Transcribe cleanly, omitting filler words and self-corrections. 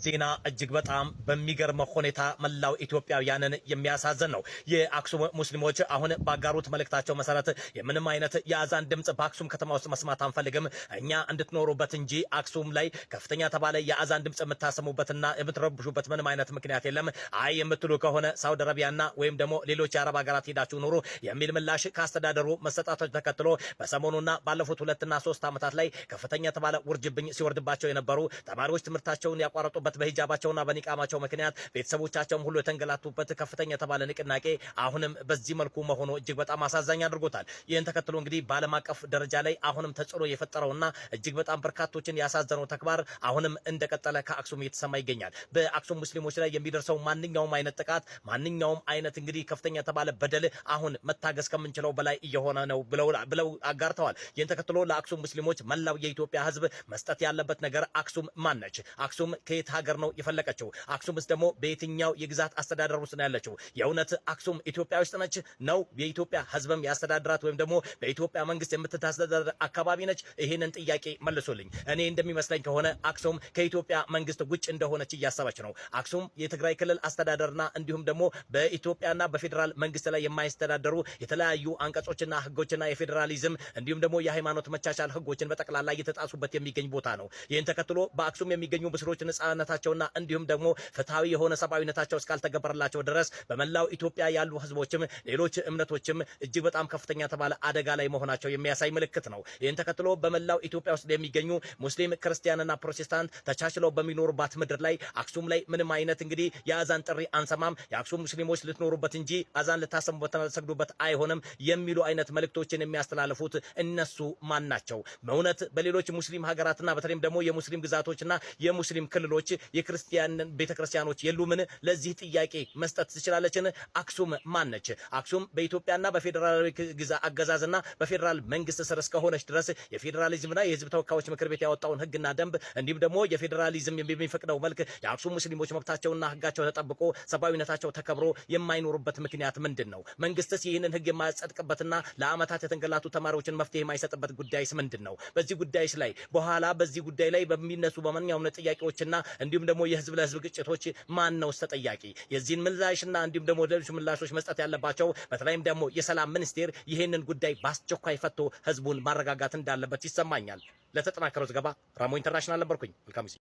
ዜና እጅግ በጣም በሚገርም ሁኔታ መላው ኢትዮጵያውያንን የሚያሳዝን ነው። የአክሱም ሙስሊሞች አሁን ባጋሩት መልእክታቸው መሰረት የምንም አይነት የአዛን ድምፅ በአክሱም ከተማ ውስጥ መስማት አንፈልግም፣ እኛ እንድትኖሩበት እንጂ አክሱም ላይ ከፍተኛ ተባለ የአዛን ድምፅ የምታሰሙበትና የምትረብሹበት ምንም አይነት ምክንያት የለም። አይ የምትሉ ከሆነ ሳውዲ አረቢያና ወይም ደግሞ ሌሎች የአረብ ሀገራት ሄዳችሁ ኑሩ የሚል ምላሽ ከአስተዳደሩ መሰጣቶች ተከትሎ በሰሞኑና ባለፉት 2ና 3 ዓመታት ላይ ከፍተኛ የተባለ ውርጅብኝ ሲወርድባቸው የነበሩ ተማሪዎች ትምህርታቸውን ያቋረጡበት፣ በሂጃባቸውና በኒቃማቸው ምክንያት ቤተሰቦቻቸውም ሁሉ የተንገላቱበት ከፍተኛ የተባለ ንቅናቄ አሁንም በዚህ መልኩ መሆኑ እጅግ በጣም አሳዛኝ አድርጎታል። ይህን ተከትሎ እንግዲህ በዓለም አቀፍ ደረጃ ላይ አሁንም ተጽዕኖ የፈጠረውና እጅግ በጣም በርካቶችን ያሳዘነው ተግባር አሁንም እንደቀጠለ ከአክሱም እየተሰማ ይገኛል። በአክሱም ሙስሊሞች ላይ የሚደርሰው ማንኛውም አይነት ጥቃት፣ ማንኛውም አይነት እንግዲህ ከፍተኛ የተባለ በደል አሁን መታገስ ከምንችለው በላይ እየሆነ ነው ብለው አጋርተዋል። ይህን ተከትሎ ለአክሱም ሙስሊሞች መላው የኢትዮጵያ ሕዝብ መስጠት ያለበት ነገር አክሱም ማን ነች? አክሱም ከየት ሀገር ነው የፈለቀችው? አክሱምስ ደግሞ በየትኛው የግዛት አስተዳደር ውስጥ ነው ያለችው? የእውነት አክሱም ኢትዮጵያ ውስጥ ነች ነው? የኢትዮጵያ ሕዝብም ያስተዳድራት ወይም ደግሞ በኢትዮጵያ መንግስት የምትተዳደር አካባቢ ነች? ይህንን ጥያቄ መልሱልኝ። እኔ እንደሚመስለኝ ከሆነ አክሱም ከኢትዮጵያ መንግስት ውጭ እንደሆነች እያሰበች ነው። አክሱም የትግራይ ክልል አስተዳደርና እንዲሁም ደግሞ በኢትዮጵያና በፌዴራል መንግስት ላይ የማይስተዳደሩ የተለያዩ አንቀጾችና ህጎችና የፌዴራሊዝም እንዲሁም ደግሞ የሃይማኖት መቻቻል ህጎችን በጠቅላላ እየተጣሱበት የሚገኝ ቦታ ነው። ይህን ተከትሎ በአክሱም የሚገኙ ሙስሊሞች ነጻነታቸውና እንዲሁም ደግሞ ፍትሃዊ የሆነ ሰብአዊነታቸው እስካልተገበረላቸው ድረስ በመላው ኢትዮጵያ ያሉ ህዝቦችም ሌሎች እምነቶችም እጅግ በጣም ከፍተኛ የተባለ አደጋ ላይ መሆናቸው የሚያሳይ ምልክት ነው። ይህን ተከትሎ በመላው ኢትዮጵያ ውስጥ የሚገኙ ሙስሊም፣ ክርስቲያንና ፕሮቴስታንት ተቻችለው በሚኖሩባት ምድር ላይ አክሱም ላይ ምንም አይነት እንግዲህ የአዛን ጥሪ አንሰማም፣ የአክሱም ሙስሊሞች ልትኖሩበት እንጂ አዛን ልታሰሙበትና ልትሰግዱበት አይሆንም የሚሉ አይነት መልእክቶችን የሚያስተላልፉት እነሱ ማን ናቸው? በእውነት በሌሎች ሙስሊም ሀገራትና በተለይም ደግሞ የሙስሊም ግዛቶችና የሙስሊም ክልሎች የክርስቲያን ቤተክርስቲያኖች የሉምን? ለዚህ ጥያቄ መስጠት ትችላለችን? አክሱም ማን ነች? አክሱም በኢትዮጵያና በፌዴራላዊ ግዛ አገዛዝና በፌዴራል መንግስት ስር እስከሆነች ድረስ የፌዴራሊዝምና የህዝብ ተወካዮች ምክር ቤት ያወጣውን ህግና ደንብ እንዲሁም ደግሞ የፌዴራሊዝም የሚፈቅደው መልክ የአክሱም ሙስሊሞች መብታቸውና ህጋቸው ተጠብቆ ሰብአዊነታቸው ተከብሮ የማይኖሩበት ምክንያት ምንድን ነው? መንግስትስ ይህንን ህግ የማያጸድቅበትና ለአመታት የተንገላቱ ተማሪዎችን መፍትሄ የማይሰጥበት ጉዳይስ ምንድን ነው? በዚህ ጉዳይስ ላይ በኋላ በዚህ ጉዳይ ላይ በሚነሱ በማንኛውም ጥያቄዎችና እንዲሁም ደግሞ የህዝብ ለህዝብ ግጭቶች ማን ነው ተጠያቂ? የዚህን ምላሽና እንዲሁም ደግሞ ሌሎች ምላሾች መስጠት ያለባቸው በተለይም ደግሞ የሰላም ሚኒስቴር ይህንን ጉዳይ በአስቸኳይ ፈቶ ህዝቡን ማረጋጋት እንዳለበት ይሰማኛል። ለተጠናከረው ዘገባ ራሞ ኢንተርናሽናል ነበርኩኝ። መልካም ጊዜ።